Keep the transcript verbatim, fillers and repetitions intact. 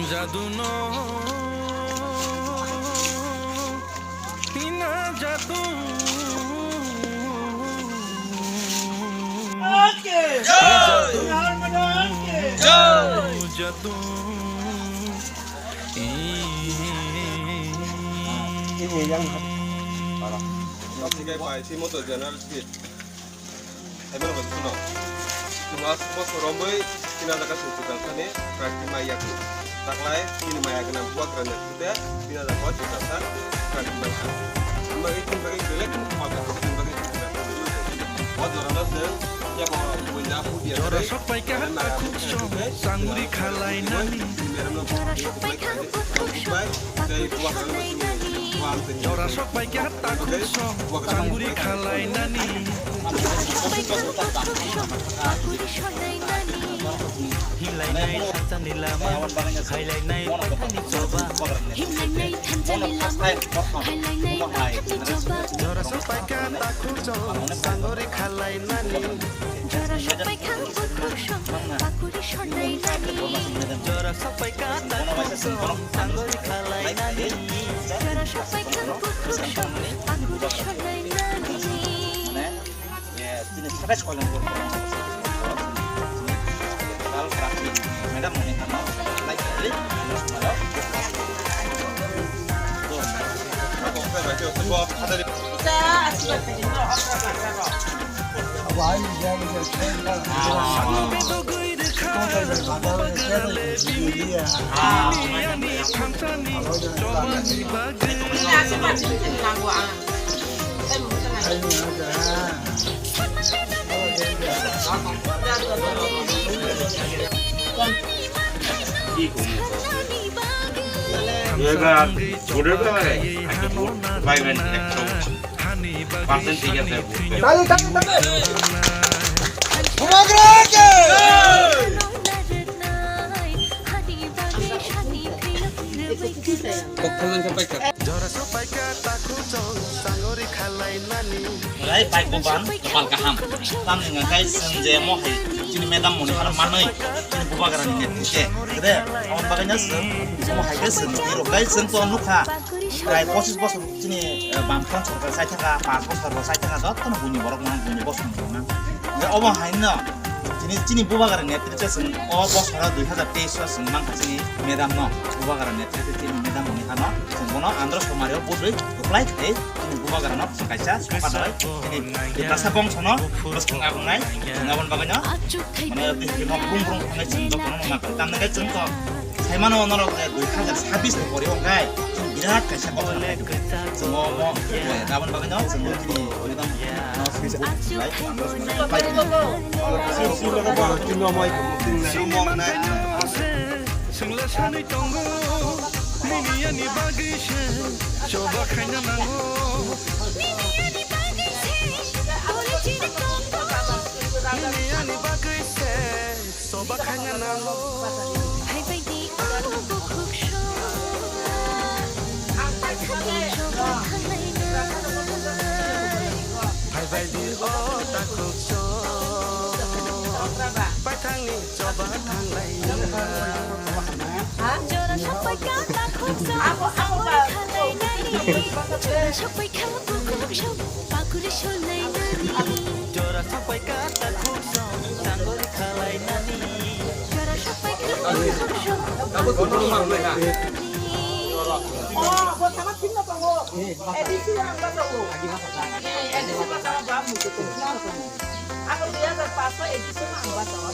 Jadu no hina jadu. Jadu. Jadu. General Street. Ebo no suno. Mas bosor romwi tina jaga sung sung thani practice mai yak. Taklai tini maya gwnang buat ranya sute tina jaga sung sung practice mai yak. Bagwi tini bagwi belek ma ka tini bagwi. O jorano se ya bo winda pu dia. Jora sok pai ka ta khuk song sanguri khalai nani. Jora sok pai ka ta khuk song sanguri khalai nani. Jora sok pai ka ta khuk song sanguri khalai nani. Hinlainai thansani lama, khailainai thansani choba. Hinlainai thansani lama, khailainai thansani choba. Jora sok pai ka ta khuk song sanguri khalai nani. Jora sok pai ka ta khuk song, pakuri sonai nani. Jora sok pai ka ta khuk song sanguri khalai nani. Jora sok pai ka ta khuk song, pakuri sonai nani. Tini sabai koilong ko. Madam ni hano like kali. এবার ভোটের ব্যাপারে আগে ভোট পাইবেন একশো পার্সেন্ট ঠিক আছে। ভোট পাইবেন। তালি, তালি, তালি। সমগ্র কে। Jora sok pai ka ta khuk song sanguri khalai nani. Rai pai ko ban pal kaham. Tam ni ngai sung je mo hai chini madam moni har manai chini bubagra ni netrite. Kede on bagai na sung mo hai ke sung ni ro kai sung to nukha. Rai pochis bosor chini, eh, bam khan sorkar sai thaka, panch bosor bo sai thaka, jotto no buini borok nang buini bosong nang. Obo hai no. Chini, chini bubagra netrite sung o bosora dui hazar teis o sung mangkha chini madam no. Bubagra netrite chini madam moni hano sung bono Andhra Somari o budui reply khai chini bubagra no sung kaisa soka dalai chini Tiprasa bongso no bwskang abwngnai sung aboni bagwi no mane tini no brum brum thangnai sung jotono no mangkha tamni kai sung to saimano norok dui hazar sabis ni pori o kai chini birat kaisa kothoma khai duk chungo mo aboni bagwi no chungo chini madam no sung Swngla sanwi tongo, nini ani bagwi se choba khaina nango. Nini ani bagwi se choba khaina nango. Phaibai di o bukhuk song. Paithakni choba thanglaina. Phaibai di o takhuk song. Paithakni choba thanglaina. Jora sok pai ka takhuk song. Sangori khalainani. Jora sok pai ka bukhuk song. Pakuri solainani. Jora sok pai ka takhuk song, sangori khalainani. Jora sok pai ka takhuk song, sangori khalainani. Oh, bo sama tim na tongo. A D C ang ba tongo. A D C ba sama ba mu tongo. Ako dui hazar paanch A D C ang ba tongo.